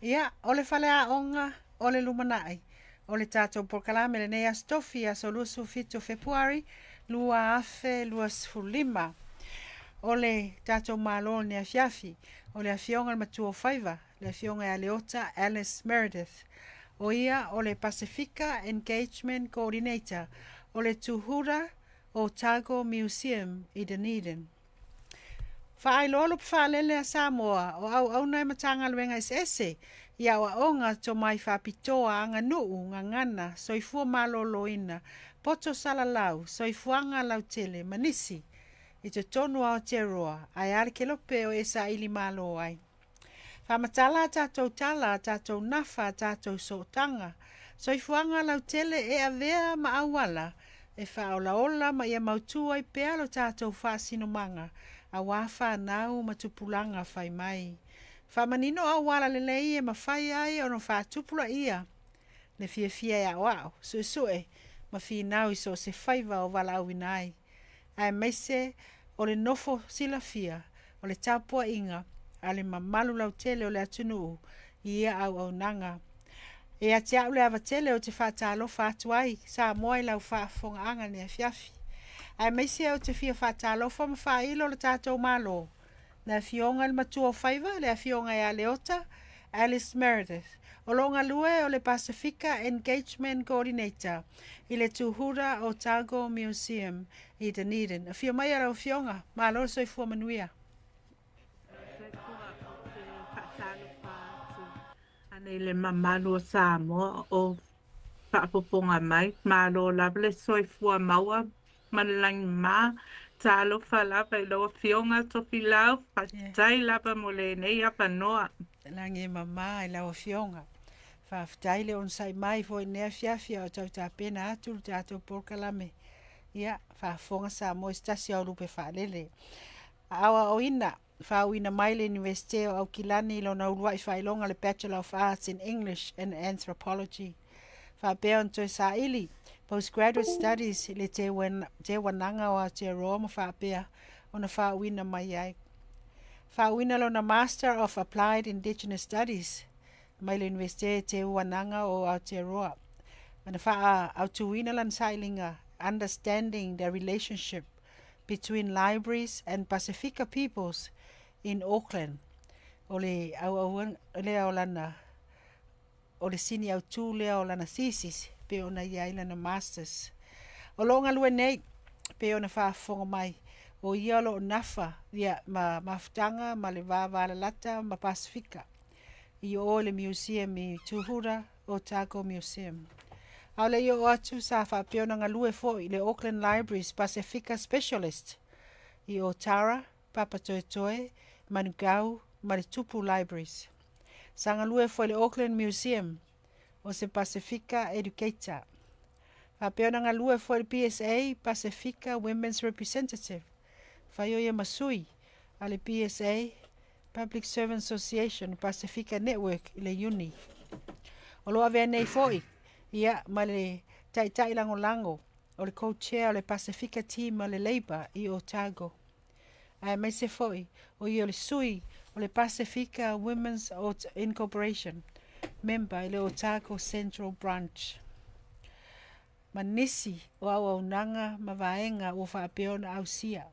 Ia, o le faleaoga o le lumanai o le tatou polokalame lenei Aso Tofi, aso 27 o Fepuari 2025. O le tatou malo o lenei afiafi, o le afioga i le matua o faiva, le afioga ia Leota Alice Meredith. O ia o le Pasifika Engagement Coordinator o le Tūhura Otago Museum i Dunedin. Faailoa lupe faalele a Samoa o auauna e Matagaluega eseese i aoaoga tomai faapitoa aganuu, gagana, soifua maloloina, poto salalau, soifuaga lautele ma nisi i totonu o Aotearoa ae a le kelope o e saili malo ai. Faamatala a tatou tala, a tatou nafa, a tatou sootaga, soifuaga lautele e avea ma auala e faaolaola ma ia mautū ai pea lo tatou faasinomaga auā fanau ma tupulaga fai mai. Faamanino auala lelei e mafai ai ona faatupulaia le fiafia e aoao, suesue ma finau i so o se faiva o valaauina ai, aemaise o le nofo silafia o le tapuaiga a le mamalu lautele o le atunuu i ia auaunaga. E ia te au le ava tele ou te faatalofa atu ai Samoa i lau faafofogaaga i lenei afiafi. Aemaise ou te fia faatalofa ma faailo le tatou Malo, le afioga i le matua o faiva, le afioga ia Leota Alice Meredith, o lo o galue o le Pasifika Engagement Coordinator i le Tūhura Otago Museum i Dunedin. Afio mai lau afioga, malo le soifua manuia. Soifua, ou te faatalofa atu anei i le mamalu o Samoa o faafofoga mai. Malo lava le soifua maua ma le lagi mama. Talofa lava i lau Afioga Tofilau, faafetai lava mo lenei avanoa. Lagi e mama i lau afioga. Faafetai le onosai mai foi i lenei afiafi a o tau tapena atu le tatou polokalame. Ia, faafofoga Samoa i se tasi o au lupe faalele. Aoaoina, faauuina mai le Iunivesite o Aukilani i lona uluai faailoga le Bachelor of Arts in English and Anthropology. Faapea ona toe saili Postgraduate Studies i le Teuanaga o Aotearoa ma faapea ona faauuina mai ai. Faauuina lona Master of Applied Indigenous Studies mai le Iunivesite Teuanaga o Aotearoa. Na faaautuina lana sailiga Understanding the Relationship Between Libraries and Pasifika Peoples in Auckland. O le auaunaga lea o lana o le sini autū lea o lana thesis pe ona i ai lana masters. O lo o galue nei pe ona faafofoga mai o ia o lo o nafa ia ma mafutaga ma le vavalalata ma Pasifika i o i le museum i Tūhura Otago Museum. A o le i oo atu sa faapea ona galue foi i le Auckland Libraries Pasifika Specialist i Otara, Papatoetoe, Manukau ma le Tupu Libraries. Sa galue foi i le Auckland Museum o se Pasifika Educator. Faapea ona galue foi i le PSA Pasifika Women's Representative. Fai o ia ma sui a le PSA Public Servants Association Pasifika Network i le Iuni. O lo o avea nei foi ia ma le taitai lagolago o le co-chair o le Pasifika Team a le Labour i Otago. Aemaise foi o ia o le sui o le Pasifika Women's Incorporation member i le Otago Central Branch. Ma nisi o auaunaga ma vaega ua faapea ona ausia.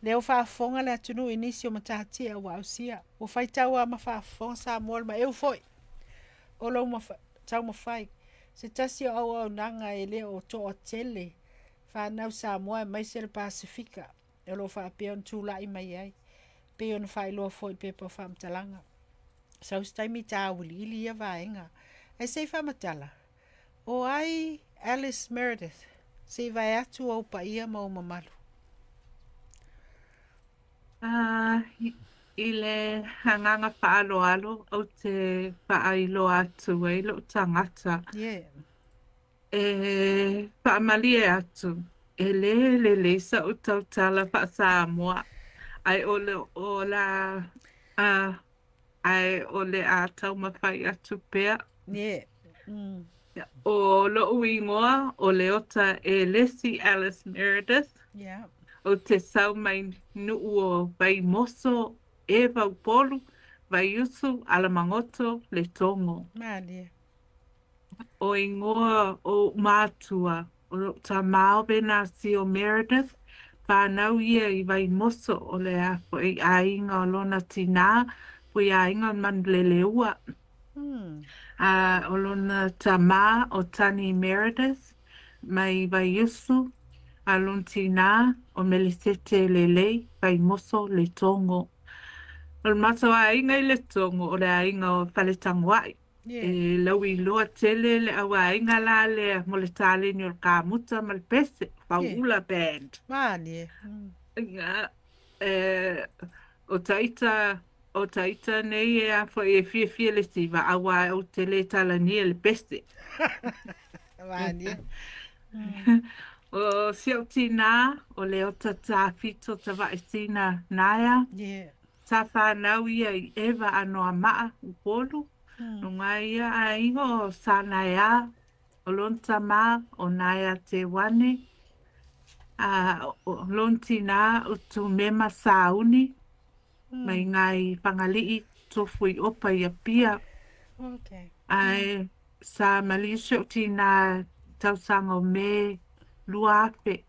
Lea ua faafofoga le atunuu i nisi o matatia ua ausia. Ua faitau lava ma faafofoga Samoa le maeu foi o lou taumafai. Se tasi o auaunaga e le o toatele fanau Samoa aemaise le Pasifika o lo o faapea ona tulai mai ai. Pei ona faailoa foi i le pepa o faamatalaga. Sau se taimi ta auiliili ia vaega. Ae se i faamatala, o ai Alice Meredith? Se i vae atu ou paia ma ou mamalu. I le agaga faaaloalo ou te faailoa atu ai lou tagata. E faamalie atu, e le lelei sa'u tautala faa-Samoa, ae o le o la ae o le a taumafai atu pea. O lo'u igoa o Leota Elesi Alice Meredith. Ou te sau mai Nuu o Vaimoso e Vaupolu, Vaiusu, Alamagoto, Letogo. Malie. O igoa o ou matua, o lou tamā o Venasio Meredith, whānau ia i Vaimoso, o le a foi aiga o lona tinā, foi aiga o le Manuleleua. A o lona tamā o Tani Meredith, mai Vaiusu, a lona tinā o Melesete Lelei, Vaimoso, Letogo. O le matou aiga i Letogo, o le aiga o Faletagoai. E lauiloa tele le auaiga la lea mo le taleni o le kamuta ma le pese, Fauula Band. Malie. Ia, o taita, o taita nei e a foi e fiafia le siva, auā ou te le talania le pese. Malie. O si au tinā, o Leota Tawhito Tavaesina Naea. Sa whānau ia i Eva Anoamaa, Upolu. No ngā ia aiga o Sanaia, o lona tamā, o Naea Te Wane, a o lona tinā o Tumema Sauni, mai Ngāi Whangali'i, Tofuiopa i Apia. Ae sa maliu si o'u tinā tausaga o Me 2000.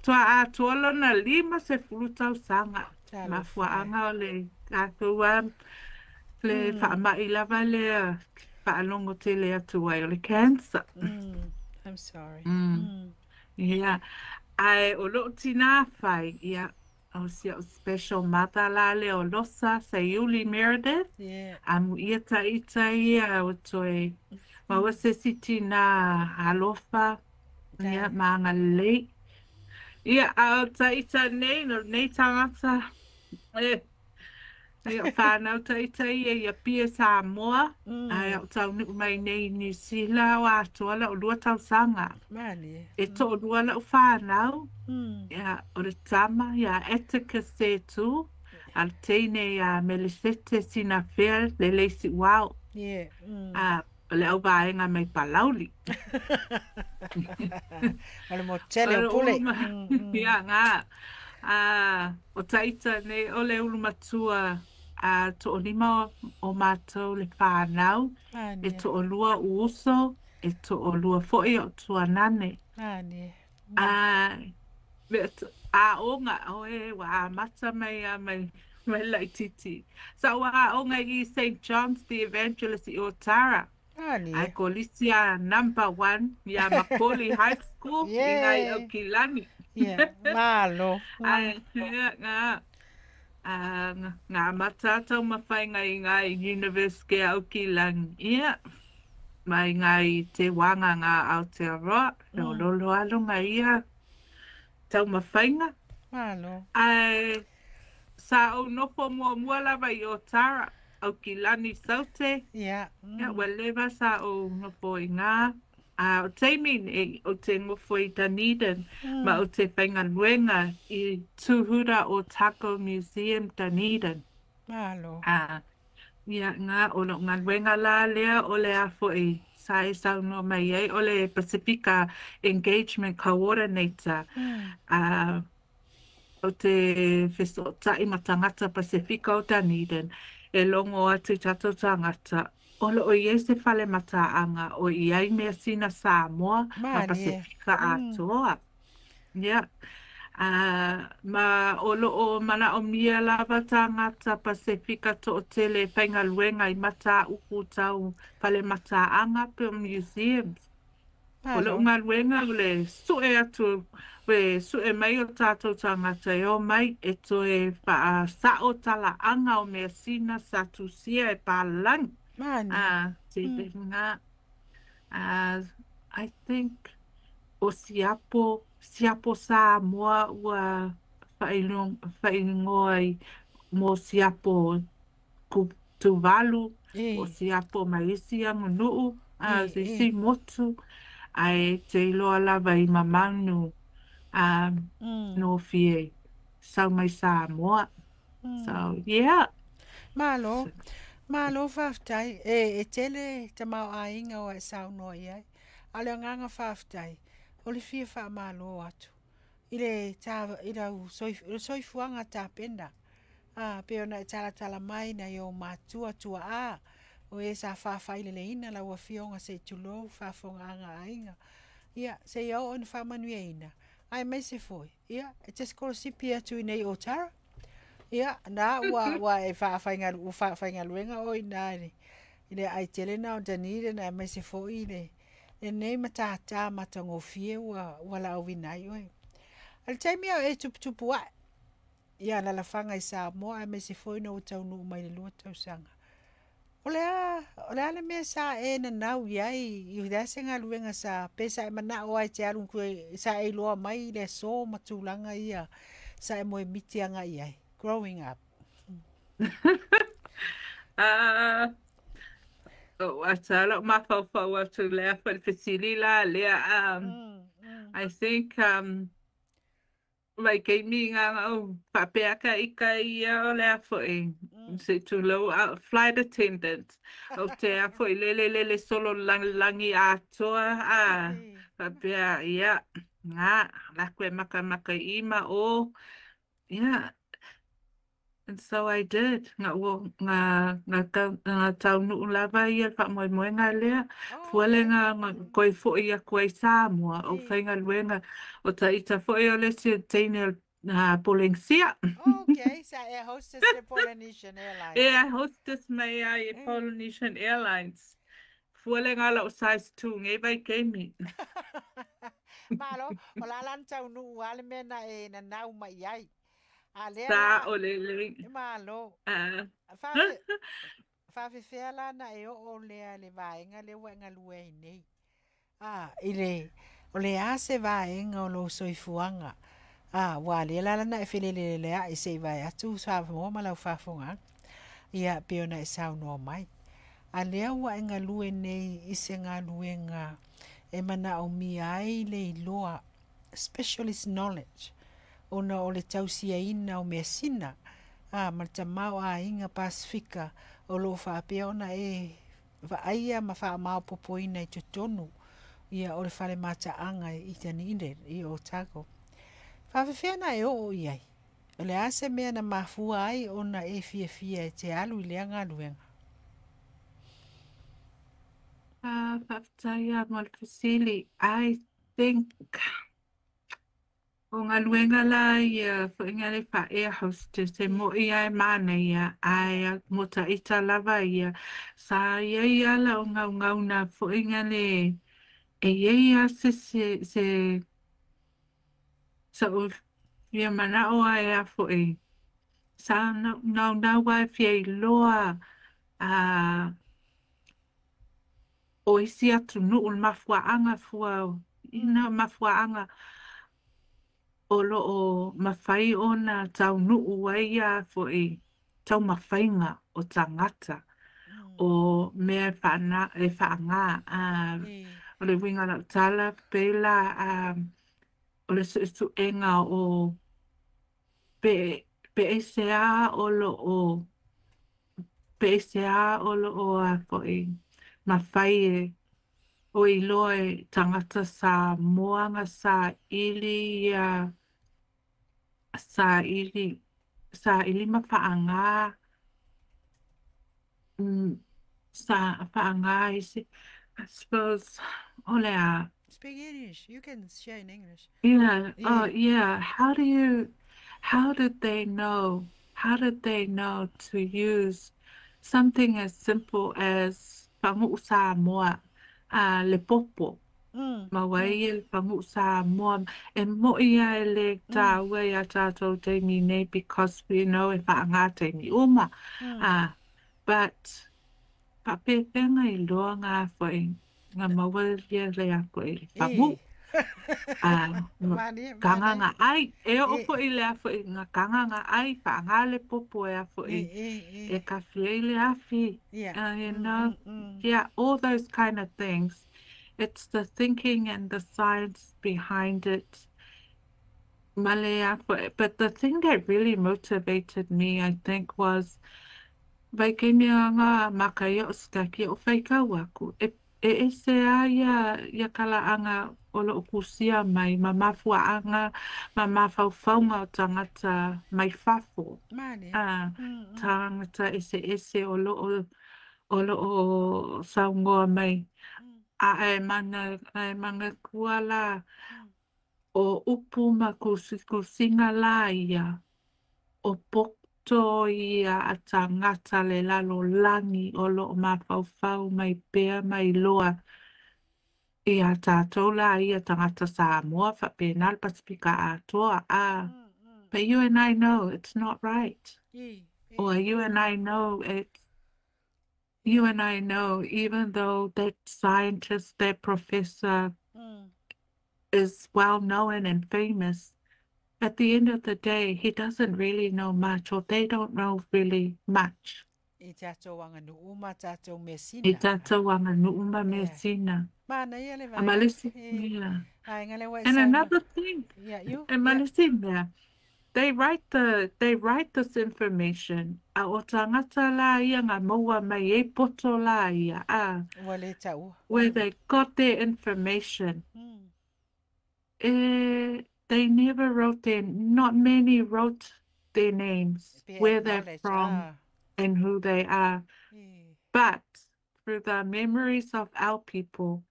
Toa atoa lona 50 tausaga. Mafuaaga o le tatou a le faamai lava lea faalogo tele atu ai o le cancer. I'm sorry. Ia, ae o lou tinā fai, ia, o si o'u special mother la lea o Losa Seiuli Meredith, amuia taita ia ua toe maua se isi tinā alofa, ia, ma agalelei. Ia, a o taita nei, no nei tagata, e, ia, o whānau taita ia i Apia Samoa, ae o taunuu mai nei i New Zealand o atoa lau 2 tausaga. Malie. E to'alua lau whānau, ia, o le tama ia Atticus Setu, a le teine ia Melesete Sinafea Leleisi Uao. A, o le auvaega mai Palauli. O le motu tele o Pule. Ia, ngā. A, o taita nei, o le ulu matua a to'alima o mātou le whānau, e to'alua o uso, e to'alua foi o tuanane. A, me, aoga, oe, ua amata mai a mai, mai laitiiti. Sa ua aoga i St. John's the Evangelist i Otara. Ae kolisi a number 1 ia Macaulay High School i Ngai Aukilani. Yeah, malo. Ae, ia, ngā, a, ngā amata taumawhainga i Ngai University a Aukilani. Ia, mai Ngai Te Wānanga Aotearoa, feoloolo alonga ia taumawhainga. Malo. Ae, sa ou nofo muamua lava i Otara, Aukilani Saute. Ia, ua leva sa ou nofo i ngā. A, o taimi nei, o te ngofo i Dunedin, ma o te whaingaluenga i Tūhura Otago Museum, Dunedin. Malo. A, ia, ngā, o lou galuega la lea o le a foi sa e saunoa mai ai, o le Pasifika Engagement Coordinator. A, o te fesootai ma tagata Pasifika o Dunedin, e logo atu i tatou tagata, o loo i ai se fale mataaga o i ai measina Samoa ma Pasifika atoa. Ia. A, ma o loo manaomia lava tagata Pasifika to'atele e faigaluega i mataupu tau fale mataaga pe o museums. O lou galuega o le su'e atu, le su'e mai o tatou tagata e omai e toe fa'asa'o talaaga o measina sa tusia e palagi. A, te ngā, a, I think o siapo, siapo Samoa ua whaiingoa i mō siapo Tuvalu, o siapo mai isi aganuu, a isi motu, ae te iloa lava i mamanu a nofie sau mai Samoa. So, yeah. Malo, malo whawhetai. E tele te mao āinga o e saunoa i ai. A le agaga faafetai, o le fia faamālō atu i le tā, i lau soifuaga tapena. A, pei ona e talatala mai nai ou matua tuaa, o e sa faafaileleina lau afioga se i tulou faafofogaaga a aiga. Ia, seia oo ina faamanuiaina, aemaise foi, ia, e te sikolasipi atu i nei o Tara. Ia, na ua, ua e faafaigalu, ua faafaigaluega oe i ina i le, i le aai tele na o Dunedin, aemaise foi le, lenei matata matagofie ua, ua valaauina ai oe. A le taimi a o e tuputupu ae, i alalafaga i Samoa aemaise foi ina ua taunuu mai le 2 tausaga. O le a, o le a le mea sa e nanau i ai, i le a se galuega sa, pe sa e manao lava e te alu sa e iloa mai i le aso ma tulaga ia sa e moemiti agai i ai, growing up? Ah, ua lou mafaufau atu lea foi le fesili la lea. I think vaitaimi nga o faapea ka ika ia o lea foi se tulou flight attendant o te a foi lele lele solo lagi atoa a faapea ia nga laku e makamaka i ma o yeah. And so I did. Nga ua nga nga nga taunuu lava ia le faamoemoega lea. Fua le nga nga koe foi aku ai Samoa o faigaluega o ta ita foi o le isi teine o Polenisia. Okay, sa air hostess le Polynesian Airlines. Air hostess mai ai e Polynesian Airlines. Fua le nga lau size 2 ngai vaitaimi. Malo, o la lan taunuu a le mea na e nanau mai ai. A lea Sa la, o le le. Malo. Faafefea la na e oo lea le vaega lea ua e galue ai nei? A, i le, o le a se vaega o lou soifuaga? A, ua lea la na e feleleleai se i vae atu Samoa ma lau faafofogaaga. Ia, pei ona e saunoa mai. A lea ua e galue nei i se galuega e manaomia ai le iloa, specialist knowledge, ona o le tausiaina o measina, a, ma le tamaoaiga Pasefika o lo o faapea ona e vaaia ma faamaopoopoina i totonu ia o le fale mataaga i Dunedin i Otago. Faafefea na e oo i ai? O le a se mea na mafua ai ona e fiafia e te alu i lea galuega? Faafetai mo le fesili. I think o galuega la ia foi nga le fa air hostess e mo ia e manaia ai mo ta ita lava ia sa ia ia la o ngau ngau na foi nga le e ia ia se se se sa o fia manao ai a foi sa nau nau ai fia iloa a o isi atunuu le mafuaaga fua ina mafuaaga o loo mafai ona taunuu ai ia foi taumafaiga o tagata o mea e faana e faaaga a o le uiga o lau tala pei la a o le suesuega o pe pe ese a o loo pe ese a o loo a foi mafai e o iloa e tagata Samoa ga saili ia saili saili ma faaaga sa faaaga isi I suppose o le a. Speak English. You can share in English. Yeah. Oh, yeah. How did they know? How did they know to use something as simple as paguu Samoa, le popo? Ma wai e le paguu Samoa. E mo ia e le tāua ia tātou taimi nei because we know e whaanga taimi uma. But faapefea iloa ngā foi ngā maua ia le a foi le paguu. Mani, Kanga mani. Nga ai, e o foi le a foi ngā kanga nga ai, whaanga le popo e a foi e ka whia le afi. You know, yeah, all those kind of things. It's the thinking and the science behind it. Male a foi. But the thing that really motivated me, I think, was vaikaimi ngā maka i o skaki o whaikau aku. E E ese a ia ia talaaga o loo tusia mai ma mafuaaga ma mafaufauga o tagata mai fafo, Malie. a Mm mm. tagata eseese o loo saunoa mai. Mm Ae mana ae manatua la mm. o upu ma tusitusiga la ia o poto ia a tagata le lalolagi o loo mafaufau mai pea ma iloa ia tatou la ia tagata Samoa faapena le Pasefika atoa a Mm mm. but you and I know it's not right I, or e. you and I know it's you Yeah. and I know even though that scientist, that professor is well known and famous, at the end of the day, he doesn't really know much, or they don't know really much. I tatou aganuu ma tatou I measina. tatou aganuu ma Yeah. measina. Manaia le A vaega le. malisi, E. yeah. Vaega lea ua e And saunoa. another thing, Ia iu. and Ia. malisi mea, they write this information a o tagata la ia nga maua mai ei poto la ia a Ua le taua. where they got their information. Eh, they never wrote their, not many wrote their names, Pe where they're acknowledge. from, Ah. and who they are. E. But through the memories of our people,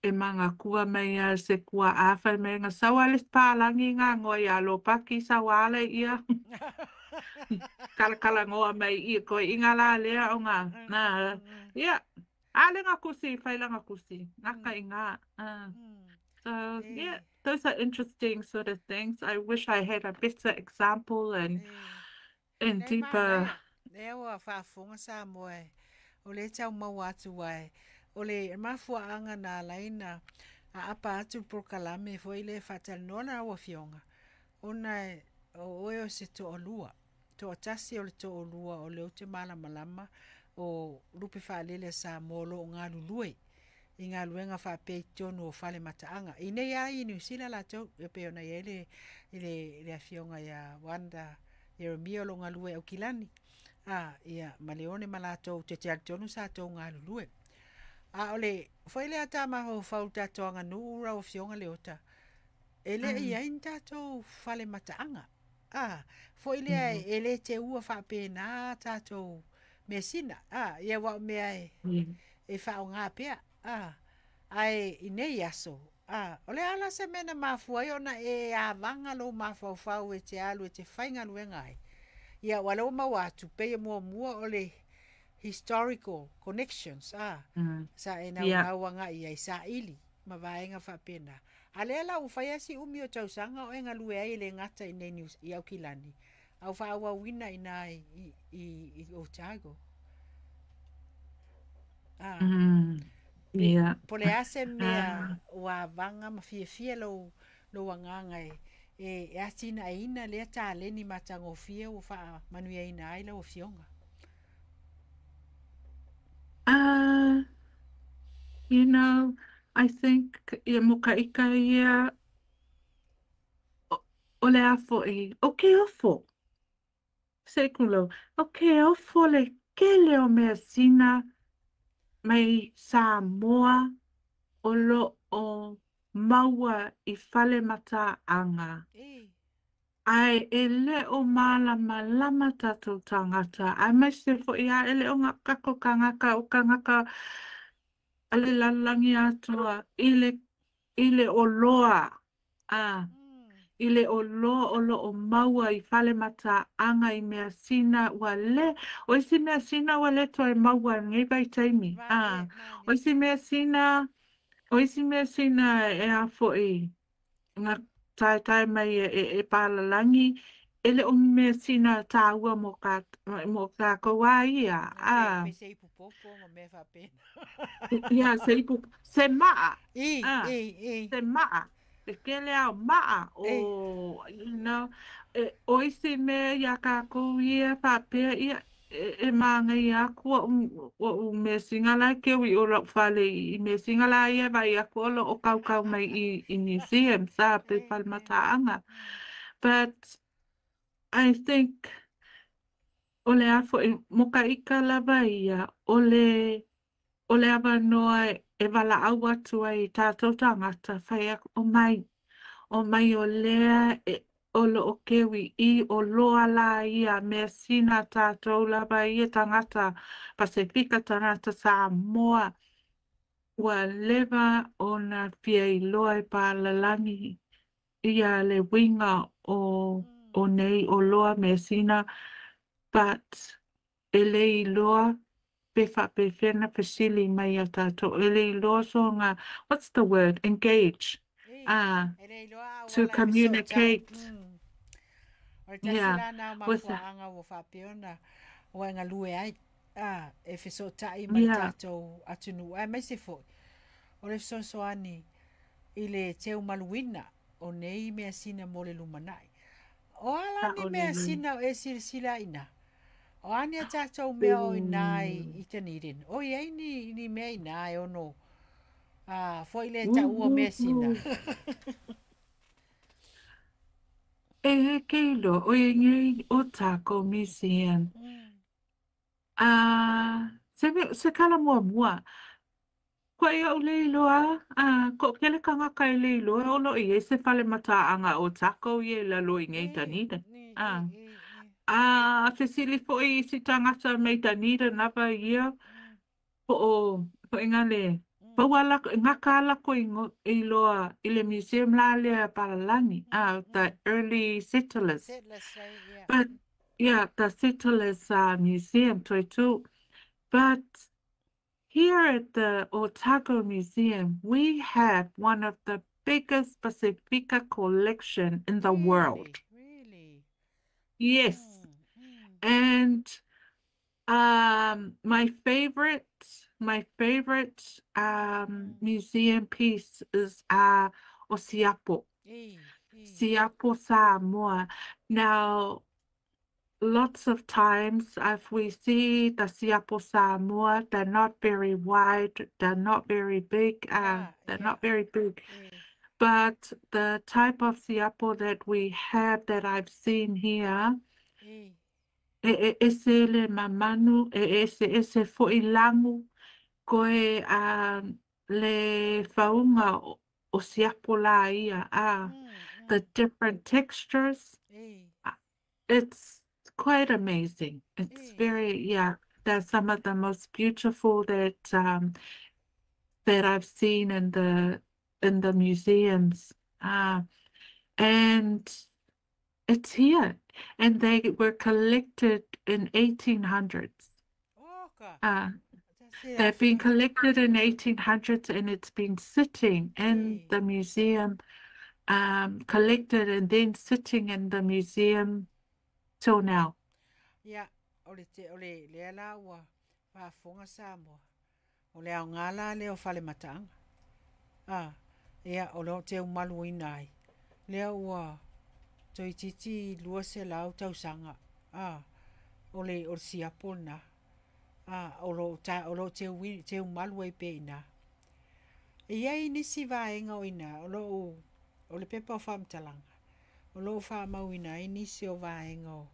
e mangakua mai a se kua āwhai mai nga sawa le pālangi ngā ngoa i a lopaki sawa ale ia kalakala ngoa mai i koe i ngā la lea o ngā nā ia ale ngā kusi whai la ngā kusi ngaka i ngā so yeah E. those are interesting sort of things. I wish I had a better example and E. and Leai deeper. manaia, lea ua faafofoga Samoa e, o lea e tau maua atu ai, o le mafuaaga na ala ai na aapa atu le polokalame foi lea e faatalanoa lau afioga, ona e, o oe o se toalua, toatasi o le toalua o lea ou te malamalama o lupe faalele a Samoa o lo o galulue i galuega faapea i totonu o fale mataaga. I nei lava i Niu Sila latou, e pei ona i ai le, le, le afioga ia Wanda Ieremia o lo o galue i Aukilani, a, ia, ma Leone ma latou, te te talitonu sa tou galulue. A o le foi lea ta mafaufau i le tatou aganuu lau afioga Leota, e le i ai ni tatou fale mataaga. A, foi lea e le teua faapena tatou measina. A, ia aua o mea e, e faaaoga pea. A, ae i nei aso, a, o le a la se mea na mafua ai ona e avaga lou mafaufau e te alu e te faigaluega ai? Ia, aua o lea ua maua atu, pei e muamua o le historical connections, a, sa e naunau agai ai, saili ma vaega faapena. A lea la ua fai lava si umi o tausaga o e galue ai e le gata i nei i Aukilani, a ua faaauauina i ina i, i, i Otago. A, pe, po o le a se mea ua avaga ma fiafia lou, lou agaga e, e, e atinaeina lea taleni matagofie ua faamanuiaina ai lau afioga. You know, I think ia mo ka ika ia o le a foi, o ke ofo, sekulo, o ke ofo le kele o measina mai Samoa o loo maua i fale mataaga. E. Ae e le o malamalama tatou tagata, aemaise foi a e le o tatou tagata o tagata a le lalolagi atoa i le i le oloa a i le oloa o lo o maua i fale mataaga i measina ua le o isi measina ua le toe maua i lenei vaitaimi a Malie, o malie. isi measina o isi measina e a foi na taetae mai e, e pālalagi, e le o ni measina tāua mo, kā, mo kākou a ia. E A, pe, pe se ipu popo ma mea faapena. ia, se ipu, se maa, I, a, i, i. se maa, le kele ao maa E. o, you know, e, o isi mea iā kākou ia faapea ia, e, e māngaia aku oʻu, oʻu measina la e keu i o la'u fale i measina la ia e vaai aku o lo o kaukau mai i, i museums a pe E, fale e. mataaga. But I think o le a foi mo ka ika lava ia o le o le avanoa e valaau atu ai i tatou tagata fai atu, omai, omai o lea e, o lo o keu i i, o loa la ia measina a tatou lava ia tagata Pasefika, tagata Samoa, ua leva ona fia iloa e palalagi ia le uiga o nei oloa measina, but e le iloa pe faapefea ona fesili mai ia tatou, e le iloa soga, what's the word, engage, E le iloa to auala e fesootai. communicate. O le tasi Yeah, la na o with the, mafuaaga ua faapea ona ua e galue ai e fesootai ma le yeah, tatou atunuu aemaise foi o le fesoasoani i le teumaluina o nei measina mo le lumanai. O a la ni saʻolelei. measina o e silasila ai iina? O a ni a tatou mea o iina i Dunedin? O i ai ni mea iina e ono foi le taua measina? Uhuhu. E ke iloa, ʻo ia nei Otago Museum. Se, se kala muamua. Koe iaʻu le iloa, toʻatele tagata e le iloa o lo o i ai se fale mataaga Otago ia i lalo i nei E, Dunedin. e, e, e, e. A fesili foi i isi tagata mai Dunedin lava ia, po o foi le pau a lako, gata a lako iloa i le museum la lea palalagi, the early settlers. Settlers, right, yeah. But yeah, the settlers museum toi too. But here at the Otago Museum, we have one of the biggest Pasifika collection in the world. Really, really. Yes. And my favorite, my favorite museum piece is o siapo. E, e. Siapo Samoa. Now, lots of times if we see the siapo Samoa, they're not very wide, they're not very big, they're yeah. not very big. E, But the type of siapo that we have that I've seen here, e. e e ese le mamanu, e ese ese foi lagu, koe le faauga o siapo la ia, the different textures, E, it's quite amazing. It's e. very, yeah, they're some of the most beautiful that I've seen in the museums. And it's here. And they were collected in 1800s. Oka. Uh, Tasi la they've been fe. collected in 1800s and it's been sitting in E. the museum, collected and then sitting in the museum till now. Ia, o le te, o le lea la ua faafofoga Samoa. O le aoga la lea o falemataaga. Ia, o lo o teumaluina ai. Lea ua toeitiiti 200 tausaga. O le, o le siapo lena. O lo o ta, o lo o teumalu ai pea i ina. E i ai nisi vaega o ina, o lo o, o le pepa o faamatalaga, o lo o faamauina ai nisi o vaega o,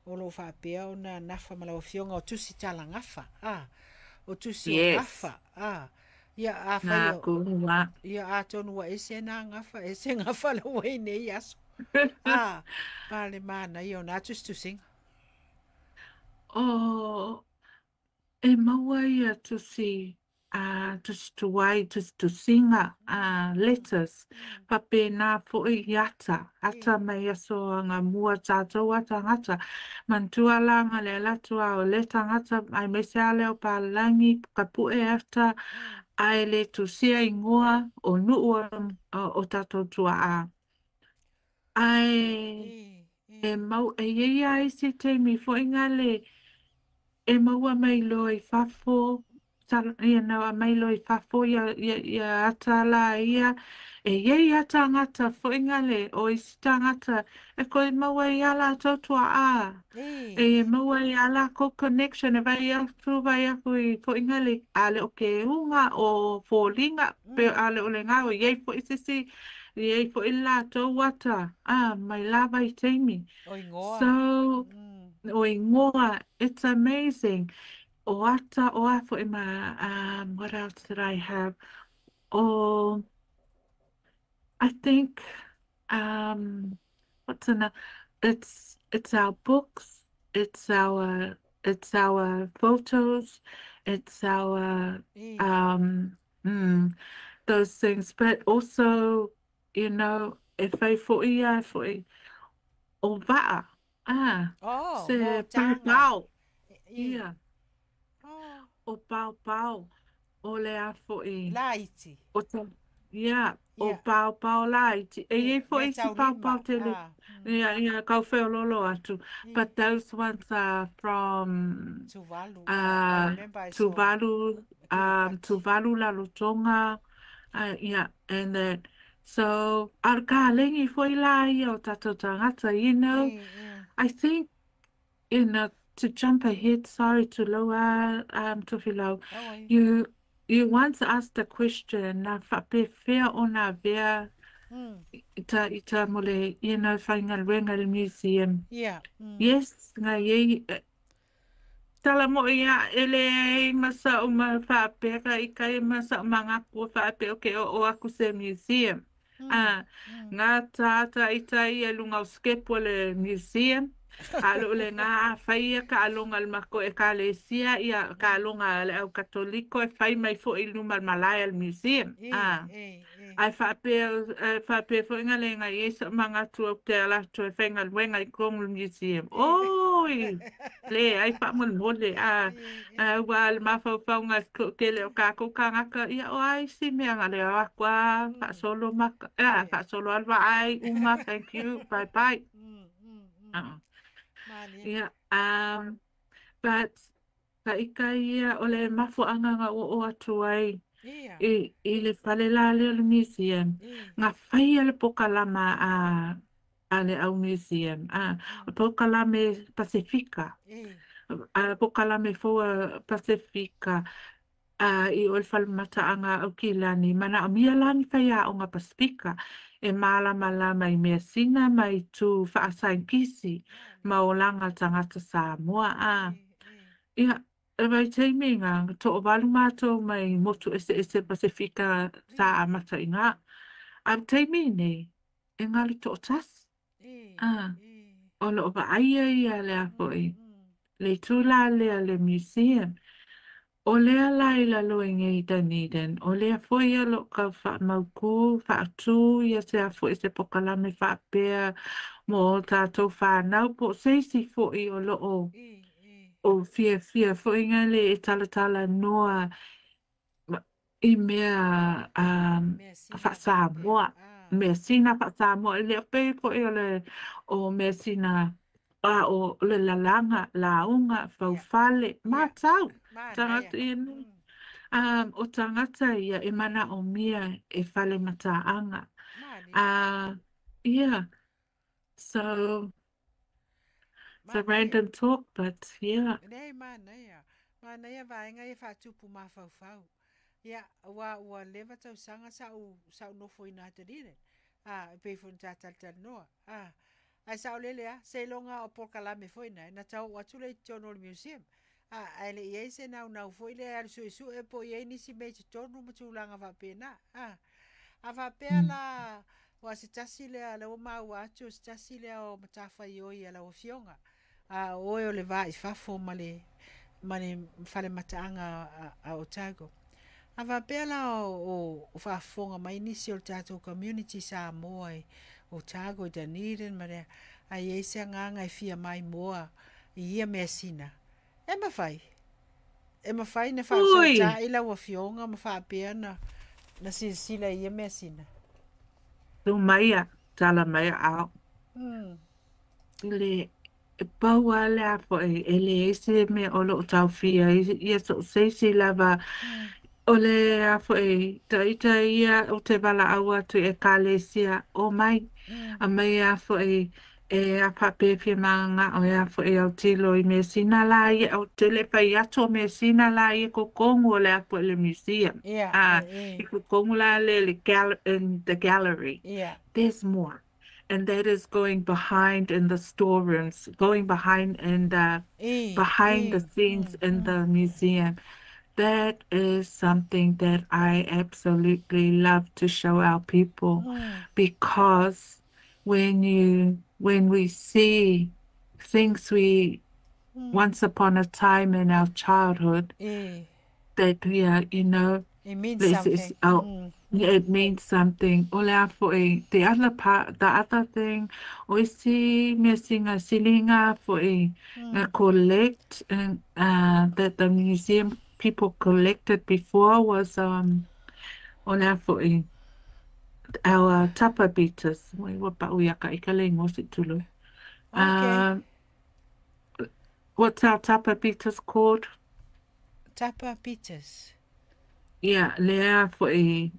o lo o faapea ona nafa ma lau afioga o tusi talagafa, o tusi o Yes. gafa, ia Nā afai o, kōrua. ia atonu ua ese nā gafa, ese gafa la ua i nei aso. Pa le manaia o nā tusitusiga. O, e maua ia tusi, tusi tuai, tusi tusiga, letters, faapena foi i ata, ata mai aso agamua tatou a tagata. Manatua la aga le alu atu a o lea tagata aemaise lava lea o palagi, ka pue ata, ae le tusia igoa o nuu o tatou tuaa. Ae e mau, e i ai lava isi taimi foi gale e maua mai loa i fafo, aumai loa i fafo ia ata la ia. E i ai lava tagata foi gale o isi tagata e toe maua ai lava latou tuaa. E maua ai lava latou connection e vaai atu, vaai atu i foi gale a le o ke uga o foliga pe a le o le gao e i ai foi se isi, e i ai foi le latou ata mai la vaitaimi. O igoa. So, o igoa, it's amazing. O ata, o a foi ma, what else did I have? O, I think, what's another? It's our books, it's our photos, it's our I. um, those things. But also, e fai foi ia foi o vaa. Ah, Oh, mo se taga. pau. I. Ia, Oh, o pau pau. O le a foi. laiti. O te, yeah, o Ia, pau pau laiti. E e i mea foi isi pau taulima. pau tele. Ah, Ia, ia, kau wheololo atu. I. But those ones are from Tuvalu. I uh, remember I saw Tuvalu, Kiribati. Tuvalu Rarotonga, yeah, and that. So, ar ka lengi foi la ia o tātou tāngata, I, I. I think, to jump ahead, sorry to lower, Tofilau, Oi. you, you once asked a question, na whapewhea o nā vea i ta mo le, whaingaluenga le museum. Ia. Yes, ngā iei, tala mo ia ele ai masa o ma whaapera i kai masa o mangakua whaapea o ke o aku se museum. Ah, ngā tāta i tai e lunga o skepo le museum. A lo le ngā whaia ka alonga le mako e ka le sia ia ka alonga le au katoliko e whai mai fo i luma le malaya le museum. I, Ah. i, i. Ai whaapea, whaapea whainga le ngai e sa manga tua o te ala tua whainga luenga i Kongu Museum. I. Oi! Le, ai whaamole a I, i. ua le mafaufauga ke le o kākou kānaka ia o ai si mea nga le o aku a faasolo maka a I. faasolo alu vaai uma thank you bye bye. Uh, Malie. yeah, but ka ika ia o le mafuaga ga oo atu ai Ia. i le fale la lea o le museum I. ga faia le pokalama a le au museum a o pokalame Pasefika I. a pokalame fou a Pasefika a i o le falemataaga a Aukilani manaomia la ni faiaoga Pasefika e malamalama i measina ma itu faasainkisi Malie. ma olaga tagata Samoa a I, i. ia e vaitaimi ga toavalu matou mai motu eseese Pasefika sa I. amata i gā a le taimi nei e galu toatasi I. a I. o loo vaaia ia le a foʻi le itū la lea le museum. O lea la i lalo i nei Dunedin, o lea foi o loo tau faamautū, faatū ia se a foʻi se pokalame faapea mo tatou whānau po o se isi foʻi o loo I. I. o fiafia foʻi gale e talatala noa i mea Measina faapea. faa-Samoa, Ah. measina faa-Samoa, e le o pei foʻi o le o measina a o le lalaga, lauga, Ia. faufale, Ia. matau, Manaia. tagata ia nei. O tagata ia e manaomia e fale mataaga. Malie. Uh, yeah, so it's a Manaia. random talk, but yeah. Leai manaia. Manaia vaega ia faatupu mafaufau. Ia, aua ua leva tausaga sa ou sa ou nofoina atu alii a e pei foi ona ta talatalanoa. A, ae saolele lava, seiloga lava o polokalame foi na, na tau oo atu lea i totonu o le museum. A, ae le i ai se naunau foi lea e alu suesue po o i ai nisi mea i totonu ma tulaga faapena. A, a faapea la, aua se tasi lea, lea ua maua atu o se tasi lea o matafaioi a lau Afioga, a o oe o le va i fafo ma le ma le fale mataaga a Otago. A faapea la o faafofoga mai nisi o le tatou community Samoa i Otago i Dunedin ma lea, a i ai se agaga e fia maimoa i ia measina, e mafai. E mafai na Ui! faafesootai lau Afioga ma faapea na silasila i ia measina. Tu maia, tala mai ao. Le e pau lava le a foʻi e leai se mea o loo taofia ai ia so o se isi lava o le a foʻi ita ia o te valaau atu i ekalesia omai aumai a foʻi e a faapea fia mananao e a foʻi autilo i measina la ia ou te le fai atu o measina la ia totonu o le a foʻi le museum Ia, a e, i totonu la le in the gallery ia. there's more. And that is going behind in the storerooms, going behind in the behind the scenes in the museum. That is something that I absolutely love to show our people because when we see things we once upon a time in our childhood that we are, you know, It means this is something. our yeah, it means something. O le a fo'i, the other part, the other thing, o isi mea singa silinga fo'i, nga collect and that the museum people collected before was o le a fo'i, our tapa beaters. Ua ua pa'u ia ka ika le ingoa se tulu. Okay. What's our tapa beaters called? Tapa Peters. Ia, lea fo'i,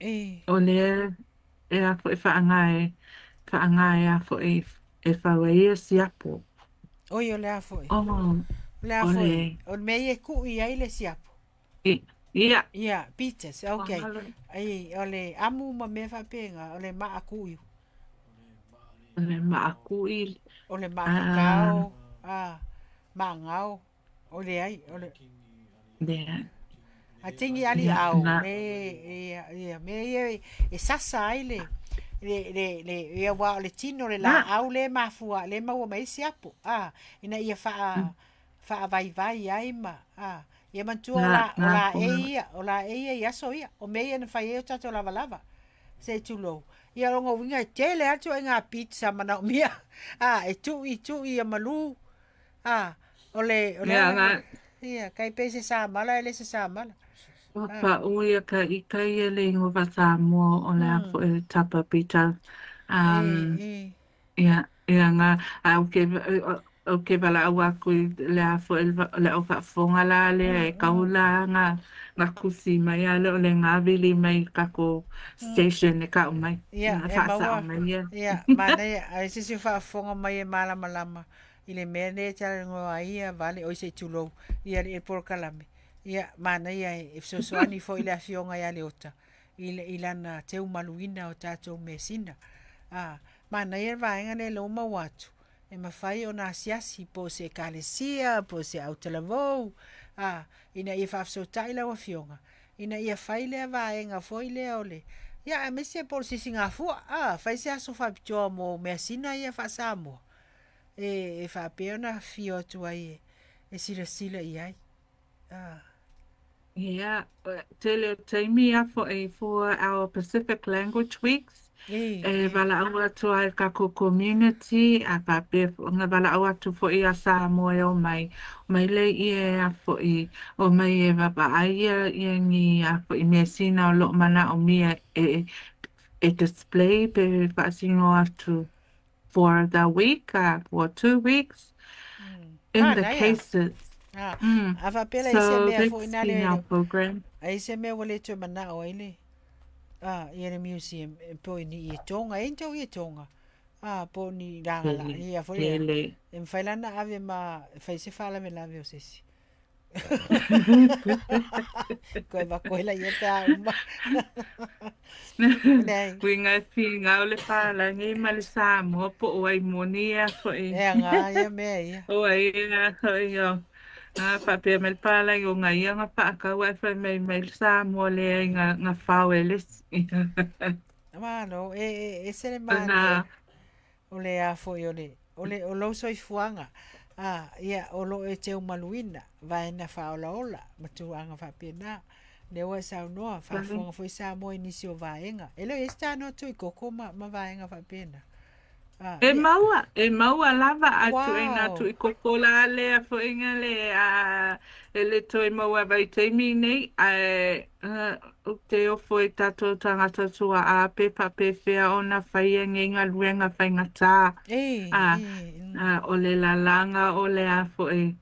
o lea e a fo'i whaangae, whaangae a fo'i e whaua ia siapo. Oi, o le a fo'i. Oh, O le a o fo'i. le, O le mea ia e ku'i ai le siapo. Ia. Ia, Peters, okay. Ai, o le amu ma mea faapena, o le maa ku'i. O le maakui. O le maa kakao, a, maagao, o le ai, o le... Lea. A tingi ali au, le, ia, ia, mea ia e sasa ai le, le, le, le, ia wa o le tino le laau le mafua, le maua mai siapo, a, ina ia wha, whaavaivai ai ma, a, ia mantua o la, o la e ia, o la e ia i aso ia, o mea ia na whai e o tatou lava lava, se tulou. Ia longa winga e tele atu ai ngā pizza mana o mia, a, e tui, tui ia malu, a, o le, o le, ia, kai pe se samala, e le se samala. Ua pa'u ia ka ika ia le ingoa faa-Samoa o le a fo'i le tapa pita. Ia, ia nga, a ou ke, ou ke valaau aku i le a fo'i le au faafofoga la lea e kau la nga, nga kusi mai a le o le gavili mai i kako station e kau mai. Ia, Nga e faasa'o maua, mai ia. ia, manaia, a e se isi o faafofoga mai e malamalama i le mea lea e talanoa ai ia vale, oi se i tulou, ia le polokalame. Ia, manaia e fesoasoani foi le afioga ia Leota i, i lana teumaluina o tatou measina. A, manaia le vaega lea lea ua maua atu, e mafai ona asiasi po o se ekalesia, po o se autalavou, a, ina ia faafesootai lau afioga, ina ia fai lea vaega foi lea o le, ia, aemaise po o le sisigafua, a, fai se aso faapitoa mo measina ia faa-Samoa, e faapea ona afifio atu ai e silasila i ai. A. Ia, tele o taimi a fo'i for our Pacific Language Weeks, e valaau atu ai kako community, a faapea nga valaau atu fo'i a Samoa e o mai, mai le ia e a fo'i, o mai e vavaai ia, ia ni a fo'i measina o loo manaomia e, e display pe faasino atu for the week, for 2 weeks in the Manaia. cases. A, a faapea la i se So mea foi that's na been le, our program. a i se mea ua le toe manao ai le, a, ia le museum, e po i ni i tonga, e ntau i tonga. A, po ni langa la, Tele, ia foi lea. tele. E mawhai lana ave ma, fai se whaalavelave o se isi. Koe va koe la ia pe a uma. Nei. Uiga e figau le palagi ma le Samoa po o ai moni ia fo'i. E anga ia mea ia. O ai ia fo'i o. A faapea mai le palagi o nga ia nga faakau ai fai mai mai le Samoa lea i nga, nga fao e lesi. Malo, e, e, e se le manaia Na, o le a foi o le, o le, o lou soifuaga, a, ia, o loo e teumaluina, vaena faaolaola, ma tulaga faapena. Lea ua e saunoa, faafofoga foi Samoa i nisi o vaega. E le o i ai se tanoa tui koko ma, ma vaega faapena. A, E ia. maua, e maua lava a tuʻi na Wow! tuʻi koko la lea foʻiga le a e le toe maua vaitaimi nei ae ou te ofo i tatou tagata tua'a pe faapefea ona faia nei galuega faigatā E, a, e, a o le lalaga o le a fo'i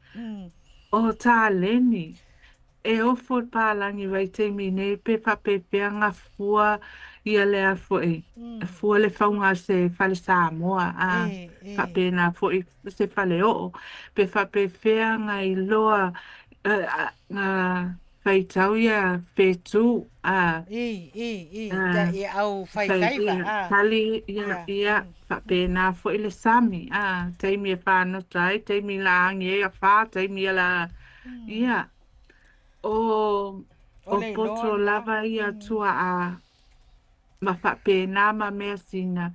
o taleni. E ofo le palagi vaitaimi nei pe faapefea gafua ia lea fo'i, fua le fauga o se fale Samoa a faapena fo'i se fale o'o, pe faapefea ga iloa ga Faitau ia fetu a I, i, i, a i au fai faifaiva, ia a. tali ia Ia. ia faapena foi le sami a taimi e fāgota ai taimi la agi ai afā taimi e la ia o O o le iloa poto lena. lava ia tua'a ma faapena ma measina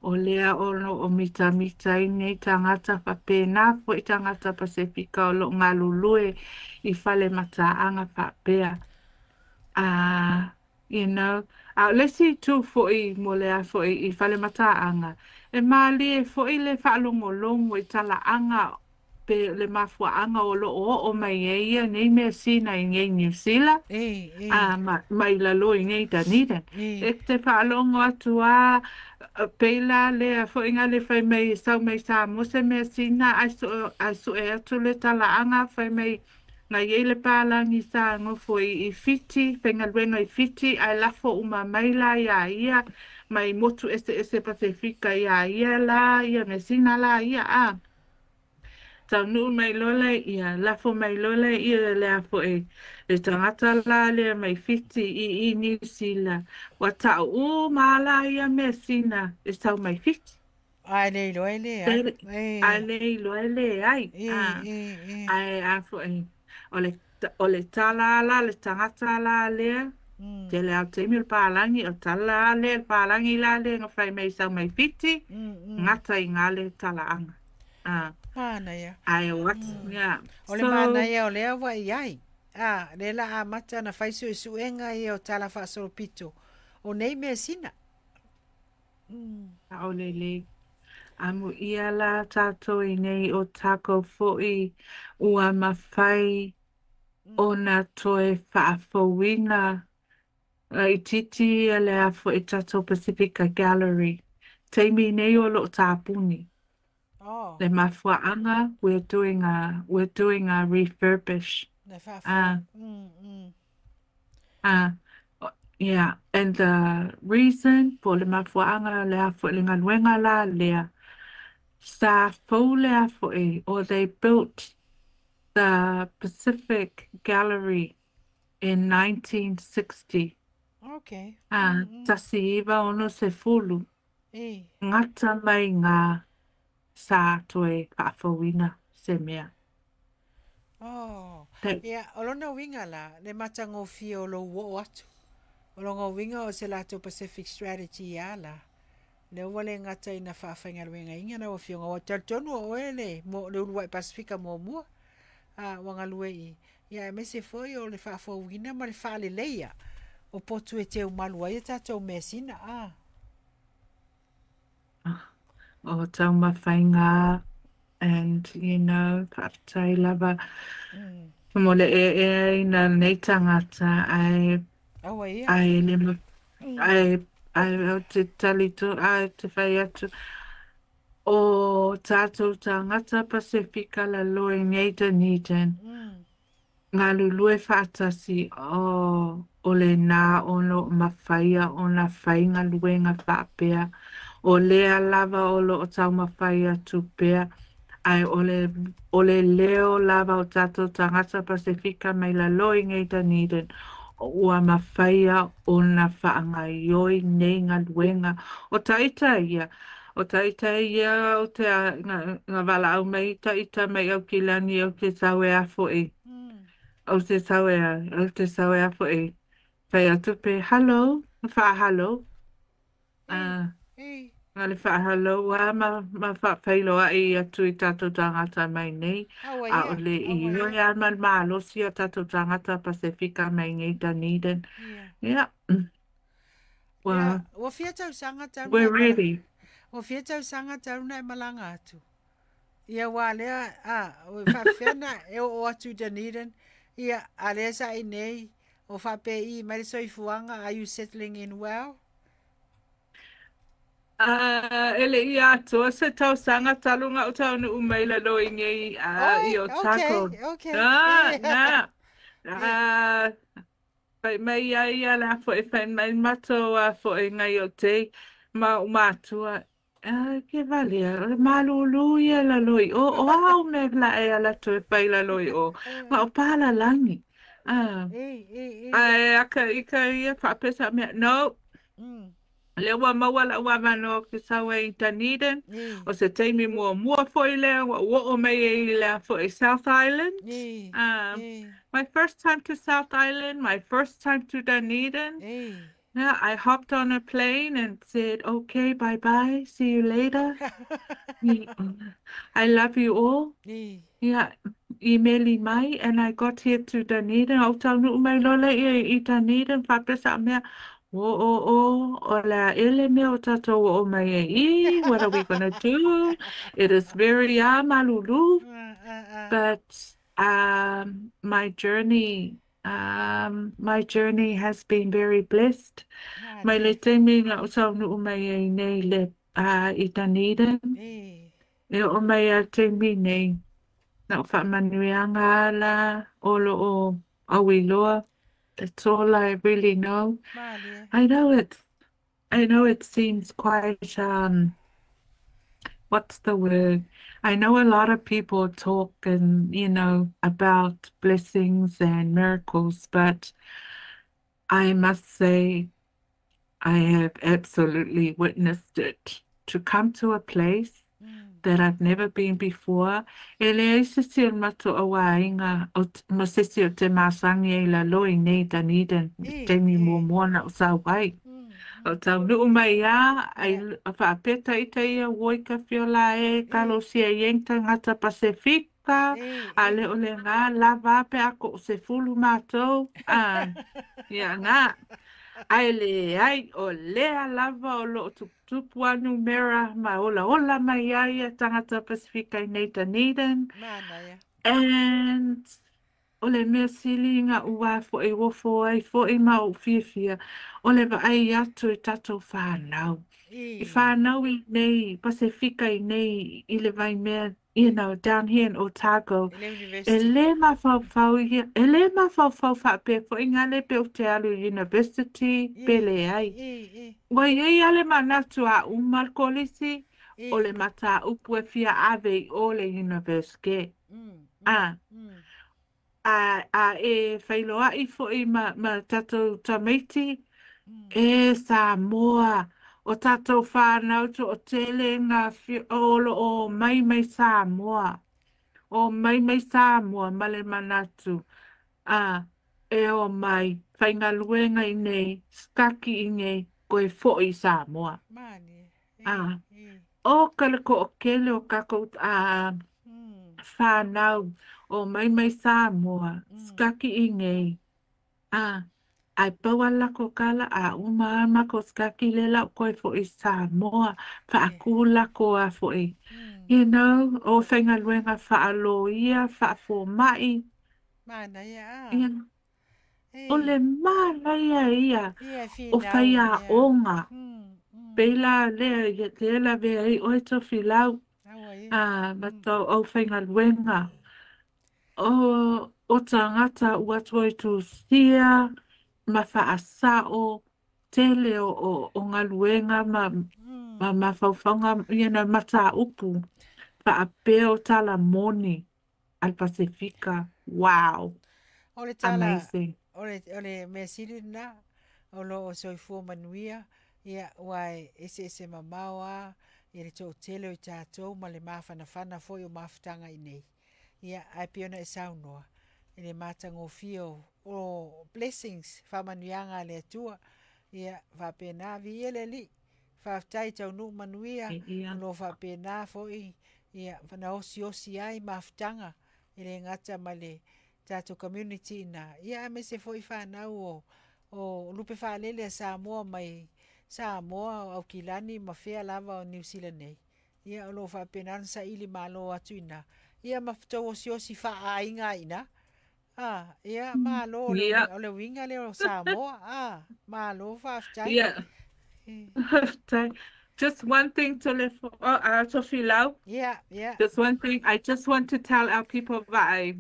o lea o lo'o mitamita ai nei tagata faapena foi tagata Pasefika o lo'o galulue i fale mataaga faapea a a o le isi itu fo'i mo le a fo'i i fale mataaga e mālie fo'i le faalogologo i talaaga pe le mafuaaga o loo oo mai ai ia nei measina i nei Niu Sila I, i, a ma mai lalo i nei Dunedin. I. E te faalogo atu a pei la lea fo'iga le fai mai sau mai Samoa se measina ae ae su'e atu le talaaga fai mai na iai le palagi sa gofo i Fiti faigaluega i Fiti ae lafo uma mai la iā ia mai motu eseese Pasefika iā ia la ia measina la ia a taunuu mai loa lea lafo mai loa lea le a fo'i le tagata la lea mai Fiti i Niu Sila ua ta'u uma la ia measina e sau mai Fiti. Ae le iloa e leai. Ae E, le iloa e leai i, a i, i. ae a fo'i o le o le tala la le tagata la lea tele ao taimi o le palagi o tala lea le palagi la lea na fai mai sau mai Fiti gata i gā le talaaga a Manaia. ae o atu yeah O le so manaia o lea ua i ai. A, le la amata na fai suesuega ia o tala faasolopito. O nei measina. ʻAʻole lelei amuia la tātou i nei o tākou fo'i ua mafai ona toe faafouina laitiiti ia le a fo'i tatou Pasifika Gallery. Taimi nei o loo tāpuni. Oh, Le mafuaaga we're doing a refurbish. Na faafou. Ah, ah, yeah, and the reason po le mafuaaga le a fo'i le galuega la lea sa fou le a fo'i or they built the Pacific Gallery in 1960. Ah, 1960 gata mai gā sa toe faafouina se mea. Oh. That Ia, o lona uiga la, le matagofie o lou oo atu. O lona uiga o se latou Pacific Strategy ia la. Lea ua le gata ina faafaigaluegaina lau afioga ua talitonu o oe le, mo, le uluai Pasifika muamua. A, ua galue i. Ia, aemaise foi o le faafouina ma le faaleleia o potu e teumalu ai a tatou measina. A. O taumafaiga and faafetai lava mo le ʻeʻeaina nei tagata ae Aua ia. ae le ae ae o te talito ae te fai atu o tātou tagata Pasefika lalo i nei Dunedin galulue faatasi o o lenā o loo mafaia ona fai galuega faapea o lea lava o loo taumafai atu pea ae o le leo lava o tatou tagata Pasefika mai lalo i nei Dunedin ua mafaia ona faagaioi nei galuega o taita ia o taita ia o te na valaau mai taita mai Aukilani o te sau e afo'i o te sau e o te sau e afo'i fai atu pe hello faahalo I, a i. na le faahalo a ma faafeiloai atu i tatou tagata mai nei Aua a o ia, le i aua ioe ia. a ma le malosi o tatou tagata Pasefika mai nei Dunedin. Ia. Yeah. Ia, Well, ua fia tausaga talu na we're e mala. ready. Ua fia tausaga talu na e malaga atu. Ia ua lea, a, ua faafefea na e oo atu i Dunedin. Ia, a lea sa i nei, o faapei mai le soifuaga, are you settling in well? E le i atoa se tausaga talu na o taunuu mai lalo i nei Oi, i okay, Otago. okay. Ah, na. Ia, Ah, fai mai ai ia la fo'i fai mai matou a fo'i ngai o te ma o matua. Ah, ke valea, o le malūlū ia lalo i o, o au me la e ala toe fai lalo i o. Ma o pālalangi. Ah, E, e, e. Ae aka i ka ia faapea sa mea, no, lea ua maua la'u avanoa ou te sau ai i Dunedin, E, o se taimi muamua foi lea ua ou oo mai ai i le foi South Island. E, Um, e, my first time to South Island, my first time to Dunedin. E. Yeah, I hopped on a plane and said, okay, bye-bye, see you later. I love you all. E. Yeah, imeli mai, and I got here to Dunedin. Ou taunuu mai loa lea i Dunedin, faapea sa mea, o o o, o le a ea le mea o tatou oo mai ai i, what are we gonna do? It is very malulu. But my journey has been very blessed. Mai le Malie. taimi na ou taunuu mai ai nei le i Dunedin, e oo mai a taimi nei. Na o faamanuiaga ala o lo o auiloa. That's all I really know. Malie. I know it seems quite what's the word? I know a lot of people talk and about blessings and miracles, but I must say I have absolutely witnessed it. To come to a place that I've never been before. E leai se isi o le matou auaiga o ma se isi o te masangi ai lalo i nei Dunedin taimi muamua na o sau ai. O taunuu mai a, ai faapea ita ia ua i ka fiola e kalosia i e tagata Pasefika, a le o le ngā lava pe a ko o se fulu mātou. A, ia ngā. Ai le ai o lea lava o lo o tuputupu anu mera ma ola ola mai ai e tagata Pasefika i nei Dunedin. Manaia. And o le mea sili ngā ua fo e wofo ai fo i ma o fiafia, o le vaai atu i tatou whānau. I whānau i nei, Pasefika i nei, i le vai mea, down here in Otago. E le E university. le mafaufau ia, e le mafaufau faapea foi ngā le pe o te alu university, pe le ai. E, e. Ua iai ale manatu a uma le kolisi, o le mataupu e fia ave i o le university. Ah. A e whailoai foi ma tatou tamaiti, e Samoa, o tatou whānau to o tele ngā o lo o mai mai Samoa. O mai mai Samoa ma le manatu. A, e o mai, whaingaluenga i nei, skaki i nei, koe fo i Samoa. Mani. E, Ah. e. O ka le ko o kele o kako a whānau o mai mai Samoa, skaki i nei. A, ai paua lako kala a uma ama ko skaki le lau koe fo i Samoa, whaaku lako a fo i. O whaingaluenga whaaloia, whaafōmai. Manaia, a. Ia, o le manaia ia, Ia, o whinau, whaia ia. onga. Peila lea, ia te la vea i oe tofilau. Aua ia. A, ma tau au whaingaluenga. O tangata ua toi sia, ma whaasao, tele o ngaluenga ma mawhauwhanga, mata upu. Whaapea o tala moni al Pasifika. Wow. O le tala, Amazing. o le mea sili na, o lo o soifua manuia, ia, ua e ese ese mamao a, ia le to'atele o i tatou ma le mafanafana foi o mafutaga i nei. Ia, ae pei ona e saunoa, i le matagofie o blessings, faamanuiaga a le Atua. Ia, faapena, viia le Alii. Faafetai taunuu manuia, Ia. o lo faapena foi, ia, na osiosi ai mafutaga, e le gata ma le tatou community ina. Ia, aemaise foi fanau o lupe faalele a Samoa mai Samoa, o Aukilani ma fea lava o New Zealand nei. Ia, o lo faapena ona saili malo atu ina. Ia, ma tou osiosi faaaiga ina. Ah, ia, malo o le, o le uiga lea o Samoa. Ah, malo faafetai. Just one thing to live for, Tofilau. Ia. Just one thing. I just want to tell our people vaai.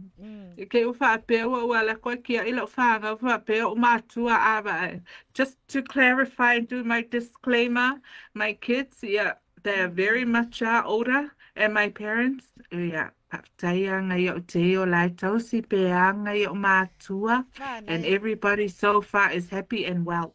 Ke u whaapea ua ua la koe kia i lau whanga whaapea o mātua a vaai. Just to clarify and do my disclaimer, my kids, yeah, they are very much older. And my parents, ia, faafetai aga i o'u te o la e tausi pe aga i o'u matua, and Manaia. everybody so far is happy and well.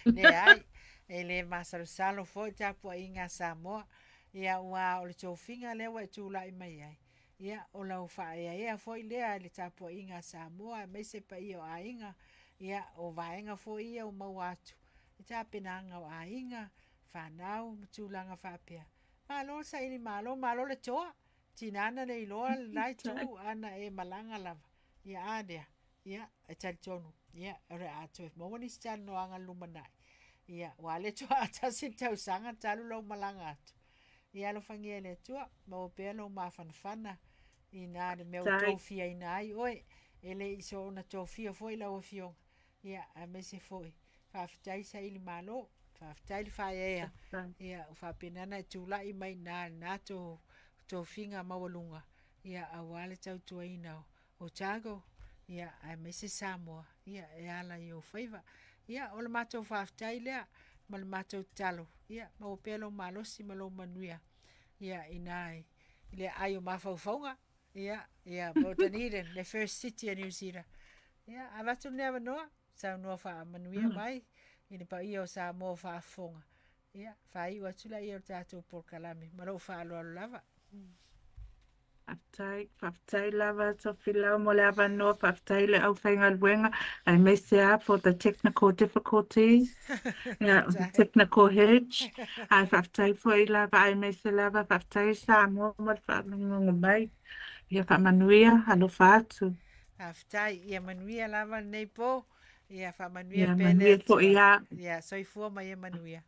Leai, e le masalosalo foi le tapuaiga a Samoa, ia aua o le tofiga lea ua e tulai mai ai, ia o lau faaeaea foi lea i le tapuaiga a Samoa aemaise paia o aiga, ia o vaega foi ia ua maua atu i tapenaga o aiga, fanau ma tulaga faapea. Malo saili malo, malo le toa, tina na le iloa le la itu ana e malaga lava. Ia a lea, ia e talitonu, ia o le a toe maua nisi talanoaga i le lumanai. Ia ua le toa tasi le tausaga talu lou malaga atu. Ia alofagia e le Atua, maua pea lou mafanafana i na le mea ua Faafetai. tofiaina ai oe. E le i soona tofia foi lau afioga. Ia aemaise foi, faafetai saili malo, faafetai le faaeaea. Faafetai. Ia ua faapena ona e tulai mai i na tofiga maualuga, ia aua le tautuaina o Otago, ia aemaise Samoa, ia e ala i ou faiva. Ia o le matou faafetai lea ma le matou tatalo, ia maua pea lou malosi ma lou manuia, ia ina i le aai o mafaufauga, ia, ia po o Dunedin, le First City a New Zealand. Ia avatu lenei avanoa, saunoa faamanuia mai i le paia o Samoa o faafofoga. Ia, faaiu atu laia o le tatou polokalame ma lou faaaloalo lava. Faafetai, faafetai lava Tofilau mo le avanoa, faafetai le aufaigaluega, aemaise lava for the technical difficulties, yeah, the technical hitch. Ae faafetai foi lava aemaise lava faafetai Samoa mo le faalogologo mai. Ia faamanuia, alofa atu. Faafetai, ia manuia lava lenei po. Ia faamanuia Ia pea le manuia foi Atua. lava. Ia soifua ma ia manuia.